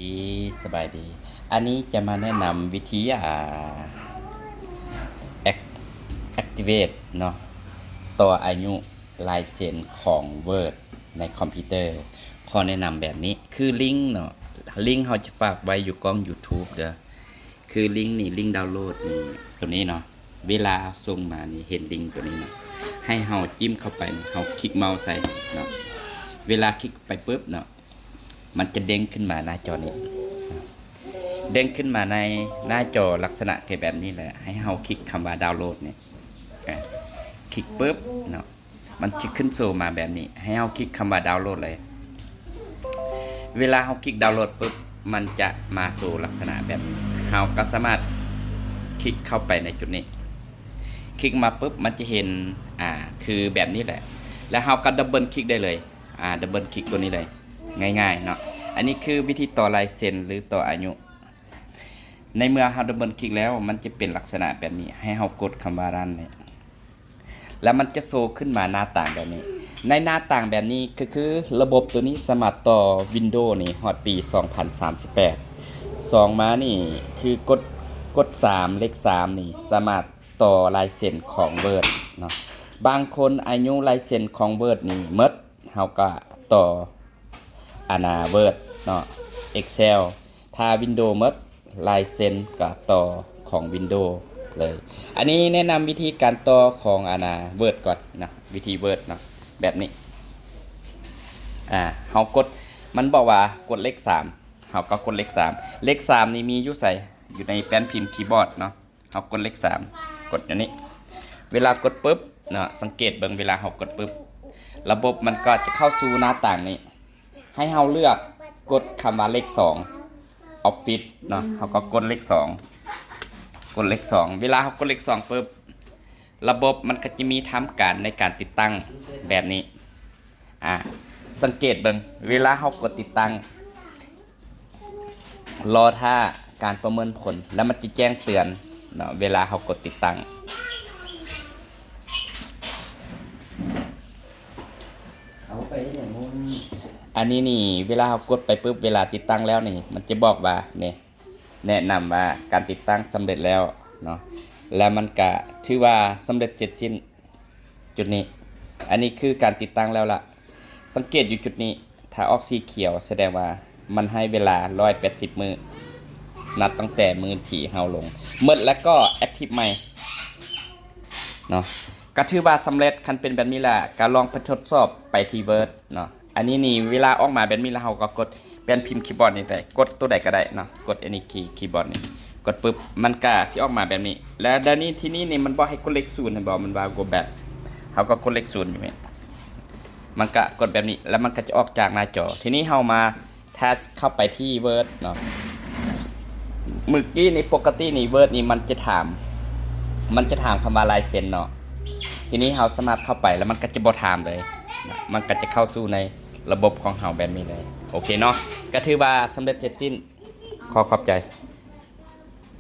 ດີ ສະບາຍດີ. ອັນນີ້ຈະມາແນະນຳວິທີ ອ່າ ແອັກ ແອັກຕິເວດເນາະ ຕໍ່ອາຍຸລາຍເຊັນຂອງ Word ໃນຄອມພິວເຕີ. ຂໍແນະນຳແບບນີ້ ຄືລິງເນາະ, ລິງເຮົາຈະຝາກໄວ້ຢູ່ກ້ອງ YouTube ເດີ. ຄືລິງນີ້ ລິງດາວໂຫຼດນີ້ ໂຕນີ້ເນາະ, ເວລາສົ່ງມານີ້ ເຫັນລິງໂຕນີ້ເນາະ, ໃຫ້ເຮົາຈິ້ມເຂົ້າໄປ, ເຮົາຄລິກເມົາສ໌ໃສ່ເນາະ. ເວລາຄລິກໄປປຶບເນາະ ມັນຈະເດ້ງຂຶ້ນມາໜ້າຈໍນີ້, ເດ້ງຂຶ້ນມາໃນໜ້າຈໍລັກສະນະຄືແບບນີ້ແຫຼະ. ໃຫ້ເຮົາຄລິກຄຳວ່າດາວໂຫຼດນີ້, ອາ ຄລິກປຶບເນາະ ມັນຈະຂຶ້ນໂຊມາແບບນີ້, ໃຫ້ເຮົາຄລິກຄຳວ່າດາວໂຫຼດເລີຍ. ເວລາເຮົາຄລິກດາວໂຫຼດປຶບ ມັນຈະມາໂຊລັກສະນະແບບນີ້, ເຮົາກໍສາມາດຄລິກເຂົ້າໄປໃນຈຸດນີ້. ຄລິກມາປຶບ ມັນຈະເຫັນ ອາ ຄືແບບນີ້ແຫຼະ, ແລ້ວເຮົາກໍດັບເບິນຄລິກໄດ້ເລີຍ. ອາ ດັບເບິນຄລິກຕົວນີ້ເລີຍ, ງ່າຍໆເນາະ. ອັນນີ້ຄືວິທີຕໍ່ລາຍເຊັນ ຫຼື ຕໍ່ອາຍຸ. ໃນເມື່ອເຮົາດັບເບິນຄລິກແລ້ວ ມັນຈະເປັນລັກສະນະແບບນີ້, ໃຫ້ເຮົາກົດຄຳວ່າຣັນນີ້ ແລ້ວມັນຈະໂຊຂຶ້ນມາໜ້າຕ່າງແບບນີ້. ໃນໜ້າຕ່າງແບບນີ້ກໍຄືລະບົບຕົວນີ້ສາມາດຕໍ່ Windows ນີ້ຮອດປີສອງພັນສາມສິບແປດ. ສອງມານີ້ຄືກົດ ກົດສາມ ເລກສາມນີ້ສາມາດ ຕໍ່ລາຍເຊັນຂອງ Word ເນາະ. ບາງຄົນອາຍຸລາຍເຊັນຂອງ Word ນີ້ໝົດ, ເຮົາກໍຕໍ່ ອັນນ່າ Word ເນາະ, Excel. ຖ້າ Windows ໝົດ, ລາຍເຊັນກໍຕໍ່ຂອງ Windows ເລີຍ. ອັນນີ້ແນະນຳວິທີການຕໍ່ຂອງ ອັນນ່າ Word ກ່ອນເນາະ, ວິທີ Word ເນາະ, ແບບນີ້. ອາ ເຮົາກົດ, ມັນບອກວ່າກົດເລກສາມ, ເຮົາກໍກົດເລກສາມ. ເລກສາມນີ້ມີຢູ່ໃສ? ຢູ່ໃນແປ້ນພິມຄີບອດເນາະ. ເຮົາກົດເລກສາມ, ກົດອັນນີ້. ເວລາກົດປຶບເນາະ, ສັງເກດເບິ່ງ ເວລາເຮົາກົດປຶບ ລະບົບມັນກໍຈະເຂົ້າສູ່ໜ້າຕ່າງນີ້. ໃຫ້ເຮົາເລືອກກົດຄຳວ່າເລກສອງ Office ເນາະ, ເຮົາກໍກົດເລກສອງ, ກົດເລກສອງ. ເວລາເຮົາກົດເລກສອງປຶບ ລະບົບມັນກໍຈະມີທຳການໃນການຕິດຕັ້ງແບບນີ້. ອາ ສັງເກດເບິ່ງ ເວລາເຮົາກົດຕິດຕັ້ງ ລໍຖ້າການປະເມີນຜົນ ແລ້ວມັນຈະແຈ້ງເຕືອນເນາະ ເວລາເຮົາກົດຕິດຕັ້ງ. ເອົາໄປເຮັດຫຍັງ? ອັນນີ້ນີ້ ເວລາເຮົາກົດໄປປຶບ ເວລາຕິດຕັ້ງແລ້ວນີ້ ມັນຈະບອກວ່າ ນີ້ ແນະນຳວ່າການຕິດຕັ້ງສຳເລັດແລ້ວເນາະ ແລ້ວມັນກະຖືວ່າສຳເລັດເສັດສິ້ນ. ຈຸດນີ້ ອັນນີ້ຄືການຕິດຕັ້ງແລ້ວລະ. ສັງເກດຢູ່ຈຸດນີ້ ຖ້າອອກສີຂຽວສະແດງວ່າມັນໃຫ້ເວລາຮ້ອຍແປດສິບມື້ ນັບຕັ້ງແຕ່ມື້ທີ່ເຮົາລົງໝົດ ແລ້ວກໍແອັກທິບໃໝ່ເນາະ. ກໍຖືວ່າສຳເລັດ. ຄັນເປັນແບບນີ້ລະ ກໍລອງໄປທົດສອບໄປທີ່ Word ເນາະ. ອັນນີ້ນີ້ ເວລາອອກມາແບບນີ້ລະ ເຮົາກໍກົດແປ້ນພິມຄີບອດນີ້ໄດ້ ກົດຕົວໃດກໍໄດ້ເນາະ, ກົດອັນນີ້ຄີ ຄີບອດນີ້ ກົດປຶບ ມັນກະຊິອອກມາແບບນີ້. ແລ້ວດຽວນີ້ ທີນີ້ນີ້ ມັນບອກໃຫ້ກົດເລກສູນ ເຫັນບໍ່? ມັນວ່າ go back ເຮົາກໍກົດເລກສູນຢູ່ນີ້ ມັນກະກົດແບບນີ້ ແລ້ວມັນກະຈະອອກຈາກໜ້າຈໍ. ທີນີ້ເຮົາມາ test ເຂົ້າໄປທີ່ Word ເນາະ. ມື້ກີ້ນີ້ ປົກກະຕິນີ້ Word ນີ້ມັນຈະຖາມ ມັນຈະຖາມຄຳວ່າລາຍເຊັນເນາະ. ທີນີ້ເຮົາສາມາດເຂົ້າໄປ ແລ້ວມັນກໍຈະບໍ່ຖາມເລີຍເນາະ, ມັນກໍຈະເຂົ້າສູ່ໃນລະບົບຂອງເຮົາແບບນີ້ເລີຍ. ໂອເຄເນາະ, ກໍຖືວ່າສຳເລັດເສັດສິ້ນ. ຂໍຂອບໃຈ.